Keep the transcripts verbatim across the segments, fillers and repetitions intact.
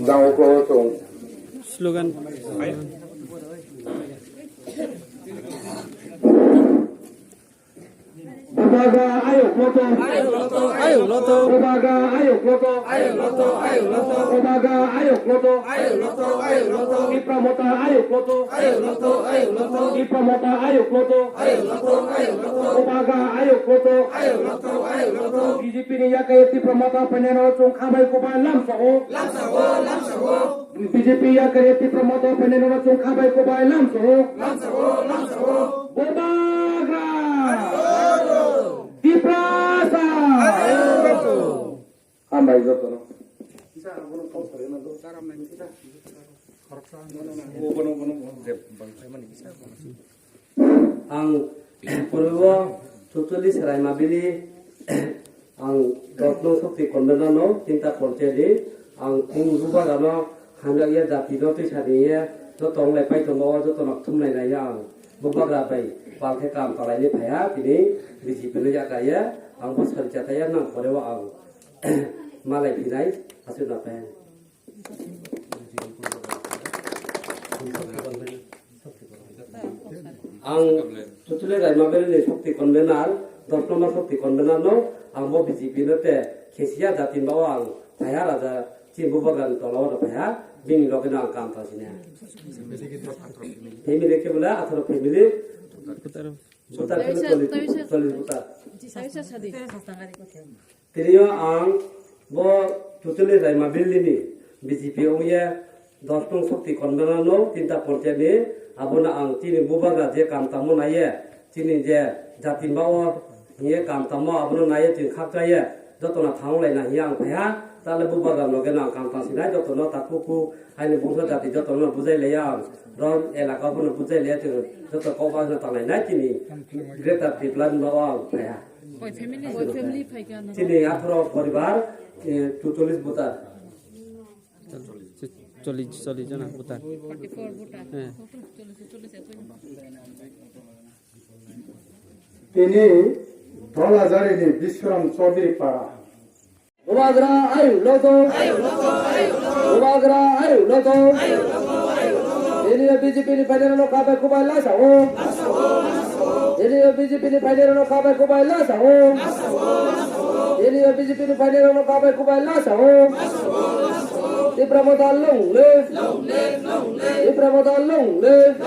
Jang uko chwng. Slogan. Bubagra ayuk loto. Ayuk loto, ayuk loto. Bubagra ayuk loto. Ayuk loto, ayuk loto. Bubagra ayuk loto. Ayuk loto, ayuk loto. Tipra Motha ayuk loto. Ayuk loto, ayuk loto. Tipra Motha ayuk loto. Ayuk loto, ayuk loto. Bubagra ayuk loto. Ayuk loto, ayuk loto. B J P ni yakai Tipra Motha phainai no chwng khabai kubai lamsa o. Lamsa o, lamsa o. B J P yakai Tipra Motha phainai no chwng khabai kubai lamsa o. Lamsa o, lamsa o. Bubagra! Tiprasa! Hambai jotono. Ang poribo totally serai mabili ang dotno sokti konbena no tinta porche di ang kung bubaga no hamjak ya jati no twi sadi ya joto wng lai pai tongo joto no thum lai nai ya ang bubagra bai pal khe kam talai ni phaiya tini B J P no yakra ya ang bo sari chata ya nang poribo ang malai phinai aswk na phai. Ang Tutuli Raima Valley ni sokti convener, dos number sokti convener no, ang bo B J P no te khesiya jati bao ang thaiha raja chini bubagra ni tola o phaiha, bini loge no ang kam ta sini. Family khe bole atharo family. Butar khe cholish, cholish butar. Tini o ang bo Tutuli Raima Valley ni B J P ong ye dos nung sokti convener no tinta porche ni abono ang chini bubagra je kam tamo nai ye chini je jati bao hiye kam tamo abono nai ye chini khakcha ye joto no thang lai na hiye ang phaiha tale bubagra loge no ang kam ta sinai joto no takhuk khuk haini bongso jati joto no bujai lai ya ang rom elaka bono bujai lai ya chini joto kok bagna tanglai nai chini greater Tripura ni bao ang phaiha. Koi family? Koi family phaikha no? Chini atharo poribar, eh, cholish butar. Cholish, cholish jona butar. Forty four butar. Eh. Tini Dholajari ni Biswaram Chaudhary para. Bubagra ayu loto. Bubagra ayu loto. Tini B J P ni phainai no khabai kubai lasa o. Tini B J P ni phainai no khabai kubai lasa o. Tini B J P ni phainai no khabai kubai lasa o. Tipra Motha long live. Tipra Motha long live.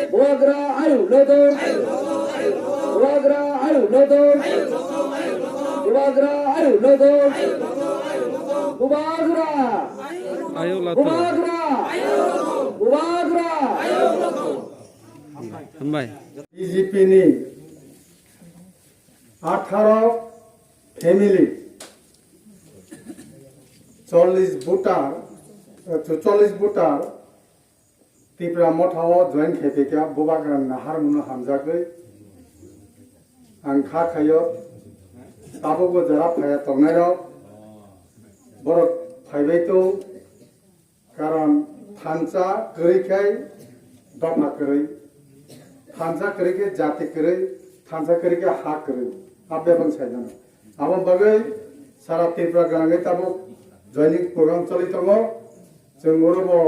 Bubagra ayu loto. Bubagra ayu loto. Bubagra ayu loto. Bubagra. Ayo lato. Bubagra. Bubagra. Hambai. B J P ni atharo family, chollish voter, eh, chollish voter, Tipra Motha o join khe phaikha, bubagra nahar mano hamjagwi ang kha khaio, tabukbo jora phaiya tongnairok, borok phaibai tong, karon thansa kwrwi khe dopha kwrwi, thansa kwrwi khe jati kwrwi, thansa kwrwi khe ha kwrwi, abo bebak saimano. Aboni bagwi sara Tripura gwnangwi tabuk joining program choli tongo, chwng orobo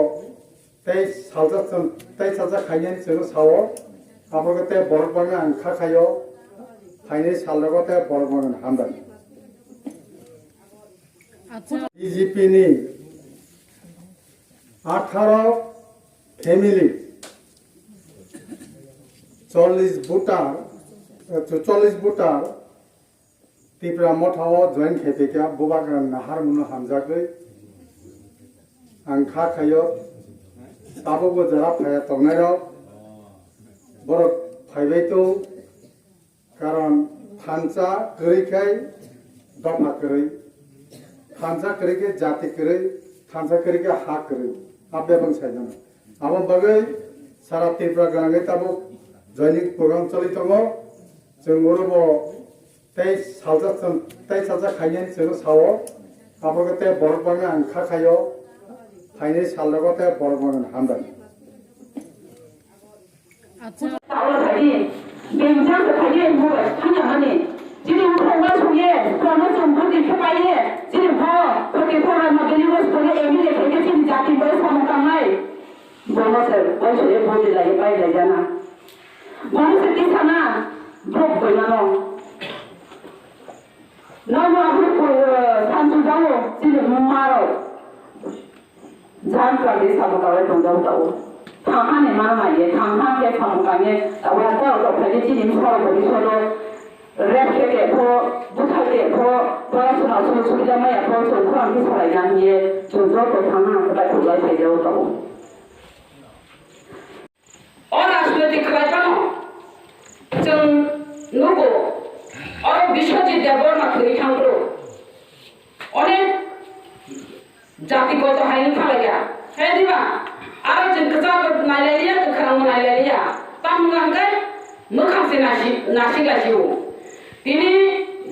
Tei salsa chwng, tei salsa khainani chwngno sao, abo khe tei borok bagwi ang kha khaio, phainai salrogo tei borok bagwi hambai. Acha. B J P ni atharo family, chollish voter, eh, chollish voter, Tipra Motha o join khe phaikha, bubagra nahar mano hamjagwi ang kha khaio, tabukbo jora phaiya tongnairok, borok phaibai tong, karon thansa kwrwi khe dopha kwrwi, thansa kwrwi khe jati kwrwi, thansa kwrwi khe ha kwrwi, abo bebak saimano. Aboni bagwi sara Tripura gwnangwi tabuk joining program choli tongo, chwng orobo Tei salsa chwng, tei salsa khainani chwngno sao, abo khe tei borok bagwi ang kha khaio, phainai salrogo tei borok bagwi hambai. Acha. Tawla thani, bemjang se thani, mobile thani hani. Chini uphong ma suye, promotion budi khe paiye, chini pho, forty four ma bini bos bole Sere bodi lai pai lai jana. Bani se tisana, bok boimano. Nangma huru ko, eh, sansu jao, sini maro. Jan kla de sabu kawe tong jao tao. Thangha ni mano ma ye, thangha ke sabu kanye, awa tao tao kanye chini msao bodi solo. Rep khe khe pho, buthai khe pho, pora suna suna subida maya pho, chwng khorang khe salai na hiye, chwng joto thangna khe bai khulai phai jao tongo. O rajnoitik khlai phano chwng nugo, oro Biswajit Debbarma thwi thang phuru. Onek jati goto hai wngkha lai ya. Hai diba? Aro chwng kwchar bo nai lai ya, kwkhwrang bo nai lai ya. Tamo hwnkha hwnkhe mwkhang se nasi-, nasik lai sio. Tini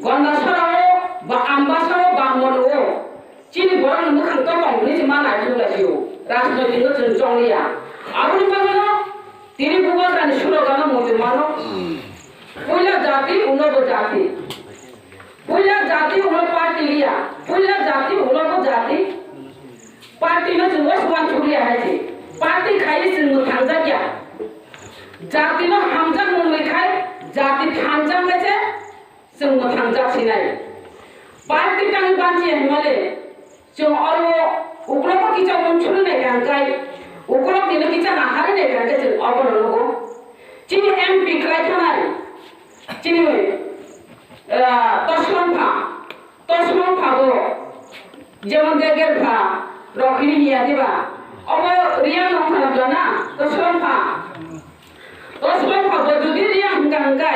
Gondasora o ba Ambasa o ba Mon o chini borok ni mwkhang to tong hwnwi se ma nai phuru lai sio. Rajnoitik no chwng chong li ya. Aboni bagwi no tini bubagra ni slogan o muitu mano. Puila jati, ulo bo jati. Puila jati ulo party liya, puila jati ulo bo jati. Party no chwng waswan chukliya hai se. Party khai chwng mwthangjakya. Jati no hamjak mwnwi khai, jati thangjak khai se chwng mwthangjak sinai. Party tangwi banchiya hinmale, chwng oro uklok o kisa unsuri nai kha hwnkhe, uklok nino kisa nahari nai kha hwnkhe chwng obono nugo. Chini M P khlai thanai, chini, ah, Toslong pha, Toslong pha bo, jemon Deger pha, rok hini hiya diba? Obo Reang no khana bla na, Toslong pha. Toslong pha bo jodi Reang hwnkha hwnkhe,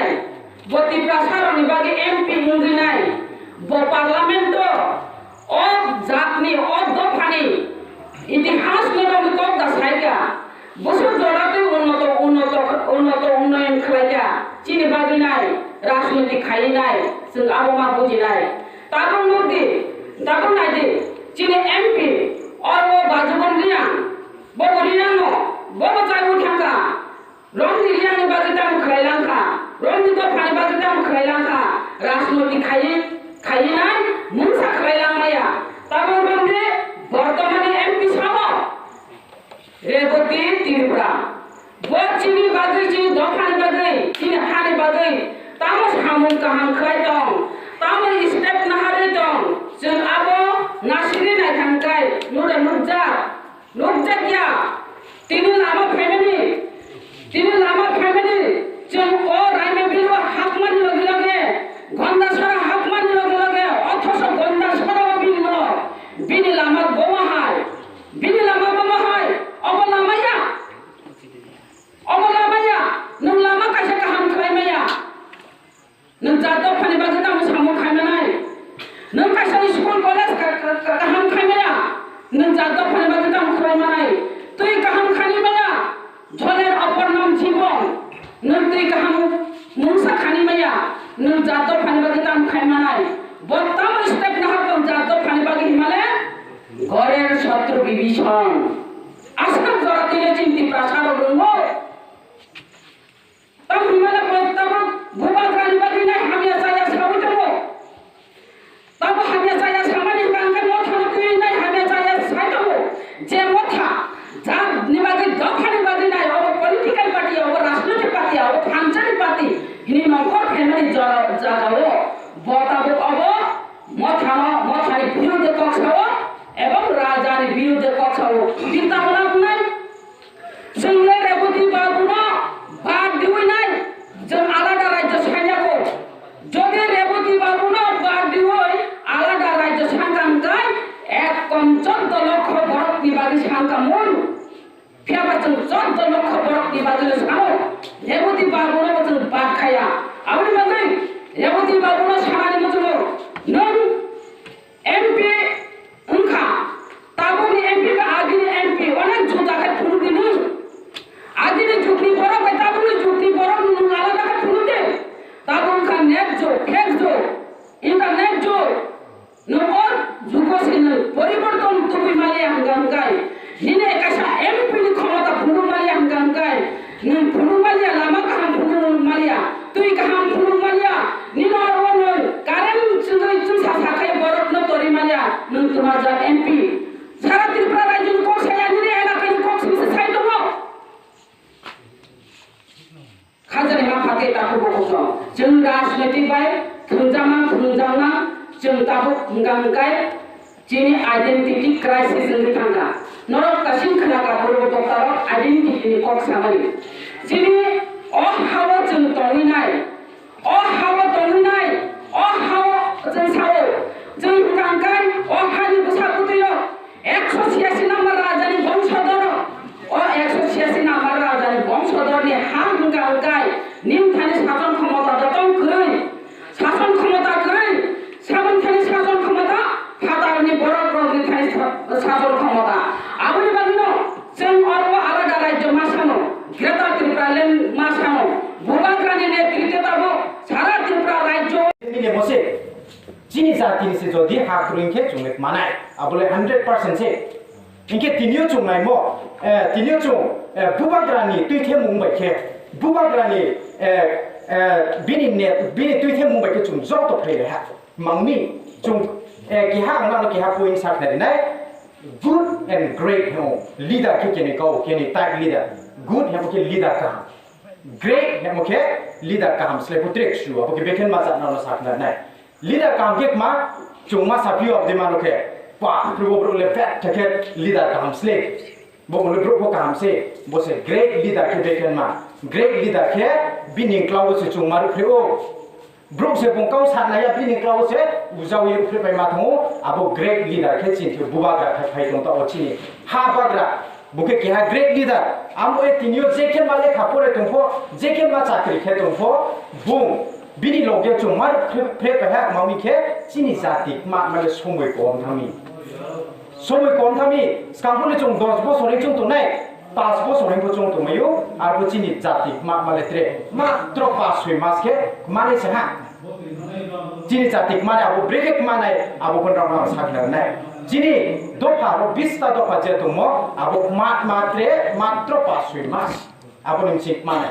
bo Tiprasa rokni bagwi M P wngwi nai, bo Parliament o, o jatni, o dophani itihas no rokni kok da saikha, bwswk jora tei unnoto, unnoto, unnoto unnoyon khlaikha, chini bagwi nai, rajniti khaiwi nai, chwng abo ma bujinai. Tabuk nukdi, tabuk naidi, chini M P, o, o Bajugon Reang, bo bo Reang no, bo bo chaiwi thangkha. Rokni Reangni bagwi tamo khlai langkha, rokni dophani bagwi tamo khlai langkha, rajniti khaiwi, khaiwi nai mungsa khlai langmaya. Tabuk rokni bortomani M P sabo Reboti Tripura. Bo chini bagwi, chini dophani bagwi, chini hani bagwi tamo samung kaham khlai tong, tamo step naharwi tong, chwng abo nasirwi naithang kai, nura nukjak. Nukjakya, tini lama phaimani, tini lama phaimani, chwng o Raima Bill o hapmani loge loge, Gondasora hapmani loge loge, othoso Gondasora o bini no, bini lama bomo hai, bini lama bomo hai, obo lama ya, obo lama ya, nwng lama kaisa kaham khlai maya. Nwng jat dophani bagwi tamo samung khai manai? Nwng kaisa school college ka-, ka-, ka-, kaham khai maya? Nwng jat dophani bagwi tamo khlai manai? Twi kaham khani maya? Jholer opor nam jibon. Nwng twi kaham mungsa khani maya? Nwng jat dophani bagwi tamo khai manai? Bo tamo step nahar tong jat dophani bagwi himale? Gorer sotro Bibhishon. Aswk jora twi le chini Tiprasa rok rwngo. Tamo hwnmale bo tamo bubagrani bagwi nai hamya chaya saui tongo. Tamo hamya chaya samani hwnka hwnkhe mothano twi nai hamya chaya sai tongo. Je motha jatni bagwi, dophani bagwi nai, obo political party, obo rajnoitik party, obo thangjani party hwnwi nongkhor phaimani jora, jagao bo tabuk obo mothano, mothani birudhe kok sao ebong rajani birudhe kok sao. Tini tamo nai? Chwng le Reboti Babu no bad diwi nai, chwng alada rajyo sanya ko. Jodi Reboti Babu no bad diwi alada rajyo sanya hwnkhe ek kom choddo lokho borok ni bagwi sangka mun. Phiya ba chwng choddo lokho borok ni bagwi no sano. Reboti Babu no bo chwng bad khaya. Aboni bagwi Reboti Babu no sanani muchungo, nwng M P wngkha, tabukni M P ba agini M P onek juda khe phunukdi nwng. Agini jugni borok bai tabukni jugni borok nwng alada khe phunukdi. Tabuk wngkha net jug, fake jug, internet jug. Nwng o jugo se nwng poriborton tubui maliya hwnkha hwnkhe, nini kaisa M P ni khomota phunuk maliya hwnkha hwnkhe, nwng phunuk maliya, lama kaham phunuk maliya, twi kaham phunuk maliya, nini oro nwng current chwngwi chwngsa sakhai borokno tori maliya, Tabuk hwnkha hwnkhe chini identity crisis wngwi thangkha. Norok tasing khna kha purbo boktarok identity ni kok samani. Chini o hao chwng tongwi nai, o hao tongwi nai, o hao chwng sao, chwng hwnkha hwnkhe o hani bwsa bwtwirok ekso chiyasi number rajani bongsodor, o ekso chiyasi number rajani bongsodorni ha hwnkha hwnkhe nini thani sason khomota joto kwrwi. Sason khomota kwrwi, saboni thani sason khomota, phatarni borok rokni thani sa-, sason khomota. Aboni bagwino chwng oro alada rajyo ma sano, Greater Tripura Land ma sano, Bubagrani netritwe tabuk sara Tripura rajyo. Bini bose, chini jatini se jodi ha kwrwi khe chwngwi manai, abole hundred percent se. Hinkhe tinio chwng naimo, eh, tinio chwng, eh, Bubagrani twithemung bai khe, Bubagrani, eh, eh, bini ne, bini twithemung bai khe chwng joto phai reha. Mangmi chwng, eh, keha ang nano keha point sakna rinai, good and great hemo, leader khe keni kau, keni type leader, good hemo khe leader kaham, great hemo khe leader kaham slai putrek su, abo khe bekhen ma sakna no sakna rinai. Leader kaham khe kma chwngma saphi o abdi mano khe, pa, phurubo borok le bet khe khe leader kaham sle. Bo le borok bo kaham se, bo se great leader khe bekhen ma. Great leader khe bini klawo se chwngma rw phre o. Borok se bung kau sa naya bini klawo se ujao ye phre pai ma thango, abo great leader khe chini khe bubagra khe phai tong ta o chini ha bagra. Bo khe keha great leader. Amo e tinio je khe ma lekha pore tongpho, je khe ma chakri khe tongpho, bung bini loge chwng mar phre, phre paiha ma wi khe chini jati ma, ma le somoi kom thami. Somoi kom thami, skang phone chwng dos bosor ni chwng tongnai, pas bosor ni bo chwng tongmaio, arbo chini jati ma, ma le tre, matro pas soi mas khe mane se ha. Chini jati kmani abo brekhe kmanai abo phano rok sakna nai. Chini dopha ro bista dopha je tongmo abo kma matre matro pas soi mas abo ni sing kmanai.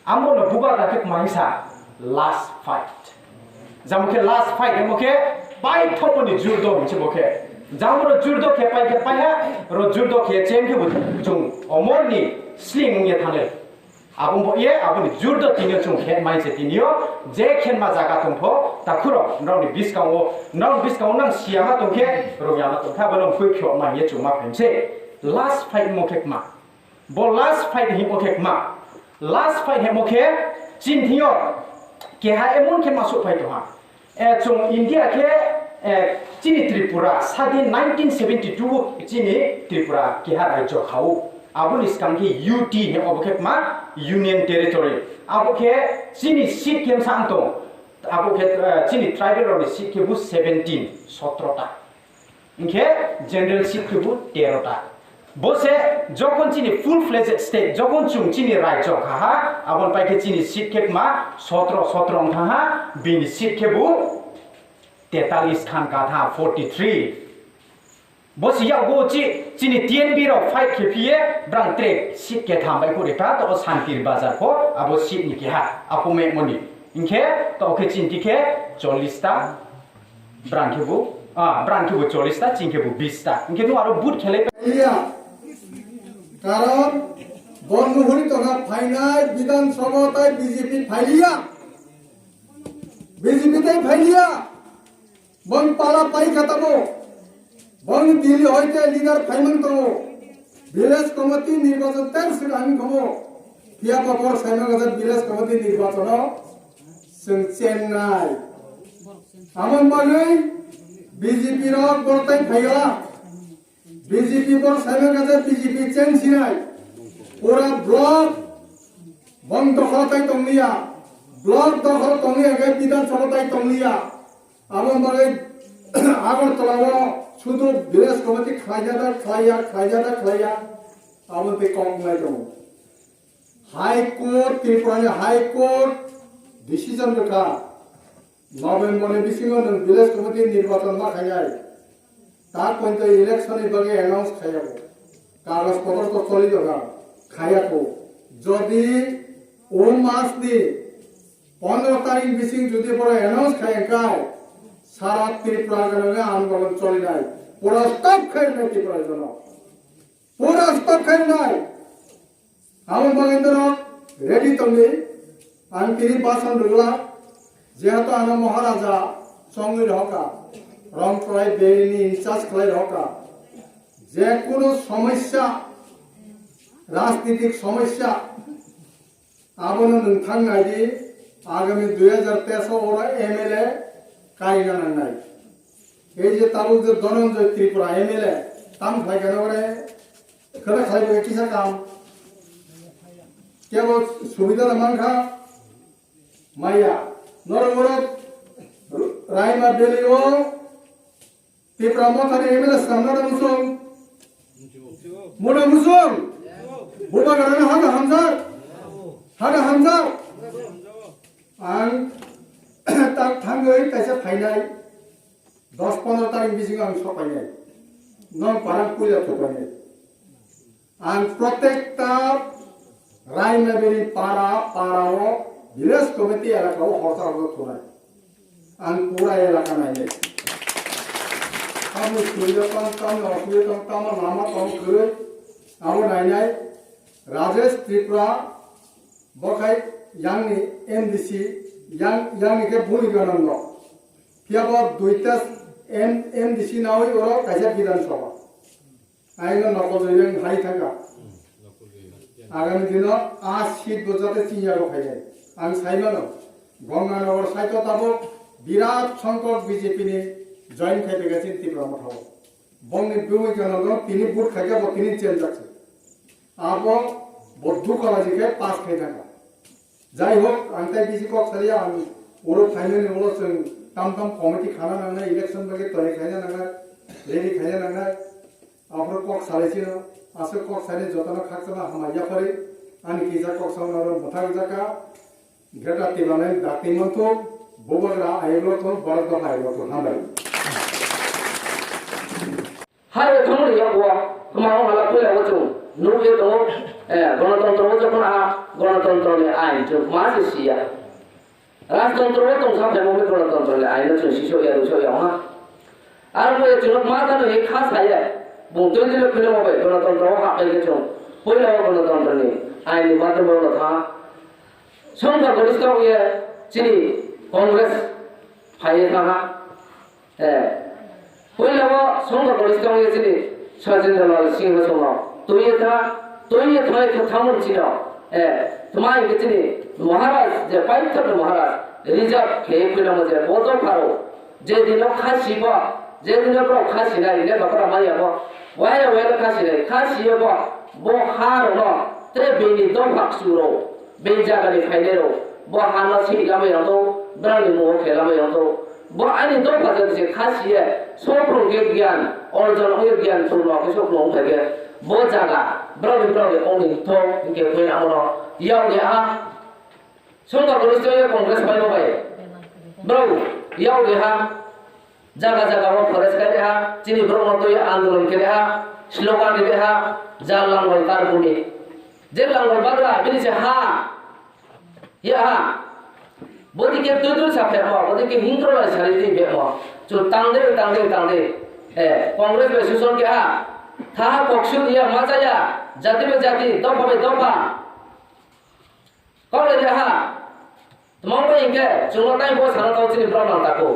Amo no bubagra khe kmai sa last fight. Jamo khe last fight amo khe pai thoponi jurdo hinse bo khe. Jamo ro jurdo khe pai khe pai ha ro jurdo khe chem khe bo chung omor ni sling ye thane. Abo bo ye, aboni jurdo tinio chwng khe mai se tinio, je khenma jaga tongpho, takhurok, nrokni biskango, nrokni biskango nang siyama tongkhe, rwngya ma tongkhe, abo nang khui khiyok ma hiye chwngma phaimse. Last fight mo khe kma. Bo last fight himo khe kma. Last fight himo khe chin thio, keha emon khe ma suh phai tongha. Eh, chwng India khe, eh, chini Tripura, sadin nineteen seventy-two chini Tripura keha rajyo khao. Aboni swkang khe U T he obo khe ma Union Territory. Abo khe chini seat khe bwsa ang tong. Abo khe, eh, chini tribal rokni seat khe bo seventeen, sotro ta. Hinkhe general seat khe bo tero ta. Bo se jokhon chini full fledged state, jokhon chwng chini rajyo kha ha, aboni pai khe chini seat khe ma sotro, sotro wng thang ha, bini seat khe bo tetalis khan katha, forty three. Bo si yago chi, chini T N B rok fight khe phiye, brang tre seat khe tham bai kuri ta, to Santir Bazar ko, abo seat ni keha, apo me moni. Hinkhe, to khe chinti khe chollis ta. Brang khe bo, ah, brang khe bo chollis ta, ching khe bo bis ta. Hinkhe no aro vote khelai. Iya. Karon, Borno huri tongha phainai Bidhan Sabha tai B J P phailiya. B J P tai phailiya. Bong pala pai kha tamo. Bong Delhi hoite leader phaimang tongo. Village committee nirbachon tei swkang komo. Phiya ba bor saimang kha village committee nirbachon o. Chwng Chennai. Amo bagwi B J P rok borok tai phaila. B J P bor saimang kha B J P change sinai. Pura block bong dokhol tai tongliya. Block dokhol tongliya khe Bidhan Sabha tai tongliya. Amo bagwi Agartala o sudu village committee khlaijak da khlaiya, khlaijak da khlaiya. Amo tei kok nai tongo. High Court, Tripura ni High Court decision rwkha, November ni bisingo nwng village committee nirbachon ma khainai. Ta poito election ni bagwi announce khaiya bo. Kagoj potro to choli doga, khaiya ko. Jodi o mas ni pondro tarik bising jodi boro announce khaiya kai, sara Tripura gana andolon choli nai. Pura stop khai nai Tripura jono. Pura stop khai nai. Abo bagwi norok ready tongdi, ang tini bason rwgwlak, jehetu ano Maharaja chongwi rohorkha. Rongkrai Valley ni in charge khlai rokha. Je kunu somosya, rajnitik somosya, abono nwng thang nai di, agami dui hajar teis o oro M L A kaina nangnai. Ei je tabuk je Dhananjay Tripura M L A, tam khlai khe ore khwna khlai bo kisa kam. Kebo subida da mankha, maya. Norok oro Raima Valley o Tipra Mothani M L A swnam mano musung. Mona musung. Bubagrano hada hamjak. Hada hamjak. Ang tak thangwi kaisa phainai. Dos pondro tarik bisingo ang sokpainai. Nong parang puila thupainai. Ang protekta Raimaberi para, para o village committee elaka o horsa horsa thunai. Ang pura elaka nainai. Abo suiya tong, tamo osuiya tong, tamo lama tong kwrwi. Abo nainai Rajesh Tripura, bokhai yangni M D C, yang, yangni khe buni ganang no. Phiya bo duita M-, M D C nawi oro kaisa Bidhan Sabha. Aino nokol jai yang hai thangka. Agami dino a seat bo jate chini yago phainai. Ang sai mano, Ganganagar side o tabuk birat songkok B J P ni join khai phaikha chini Tipra Motha o. Bongni bwbwi gana no tini vote khaikha bo tini change jakse. Abo bo dukha laji khe pass khai thangkha. Jai hok, ang tai bisi kok saliya, ang oro phaimani ulo chwng tam tam committee khana nangnai, election bagwi tayari khaina nangnai, ready khaina nangnai. Aphuru kok salai sino, aswk kok sani jotono khakchangma hambai yaphari, ani kisa kok salna oro mwthang jaka, Greater Tipraland dakti manthu, Bubagra ayulo to, Borok dopha ayulo to, hambai. Hai thangmani yago, tma wng hala puila o chwng nukle tongo, eh, Ganatantro o jokhon a Ganatantro ni ain chwng ma se siya. Rajtantro o tongsa phaimani Ganatantro ni ain no chwng sisok ya, rusok ya wngha. Aro bo chwng ma jano hi kha saya, bung twi twi philimo bai Ganatantro o hapbai khe chwng puila o Ganatantro ni ain ni madhyamo no tha. Songkha gorista wngya chini Congress phaiye tha ha. Eh, puila bo songkha gorista wngya chini Sajendra Lal Singh no songno. Twiye tha, twiye thai tha thamung chino. Eh, tma hingke chini Maharaj, je paithak ni Maharaj, reserve khe puila mo je bo dopharo. Je dino khasi bo, je dino borok khasi nai, le bakra maya bo. Waya waya khasi nai, khasi bo, bo ha rok no, tre bini dopha ksuro. Bini jaga ni phainai rok, bo ha no sini lama yangto, brang ni mungo khe lama yangto. Bo ani dopha jani se kha siye, soprong khe gyan, orjon ongya gyan chwrwng khe soprong ongkha khe, bo jaga, brang ni brang ni ongni thok, hingkhe khe amono, yao de ha, songkha goristo ye Congress pai bo bai. Bro, yao de ha, jaga jaga o forest khai de ha, chini borok no twi andolon khe de ha, slogan de ha, ja langol kar buni. Je langol bagra, bini se ha, Ya ha, bodi khe twi twi sa phemo, bodi khe hingkro lai sari twi phemo. Chwng tangde, tangde, tangde. Eh, Congress bai suson khe ha. Tha kok su ya ma cha ya. Jati bai jati, dopha bai dopha. Kok lai ha. Tmang bai hingke, chwng no tai bo sana tong chini borok nang tako.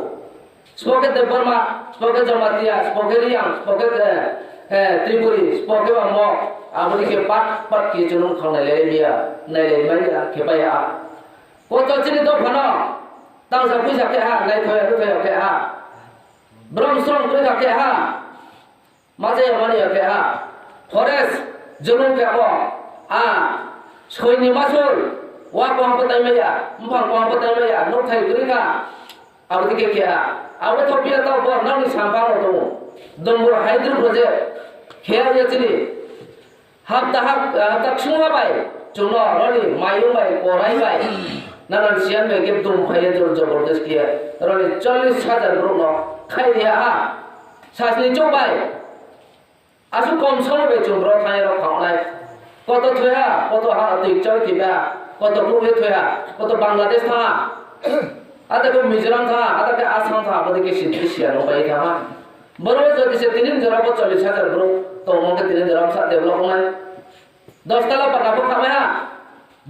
Spo khe Debbarma, spo khe Jamatia, spo khe Riyang, spo khe, eh, eh, Tripuri, spo khe ba Mok, aboni khe pat pat khe chwng nung thang nai lai maya, nai lai maya, khe pai ya. Koto chini dophano, tangsa puisa khe ha, nai thoya, nai thoya khe ha. Brom srom khe ha. Ma jaya mani ya khe ha. Forest, jolong khe abo. A, soini masur, wa koham patai maya, mphang koham patai maya, nok thai guri kha. Abo dike khe ha. Abo thok biya tau bo nang ni sampang o tongo. Dombor hydro project. Khe ya chini. Hapta hap, hapta ksung ha bai. Chwngno roni mayung bai, korai bai. Nanan siyan bai khe dum phai ya jor jabardast khe. Roni chollish hajar borok no khai ya ha. Sasni chok bai. Aswk kom somo bai chwng borok thani rok khawnai. Koto thwiha, koto ha twi choi thwiha, koto Bru ye thwiha, koto Bangladesh tha. Ata khe Mizoram tha, ata khe Assam tha, abo khe sidi siya no bai tha. Borok jodi se tinin jora bo chollish hajar borok tongmo khe tinin jora sa develop wngnai. Dos tala pata bo khamai ha.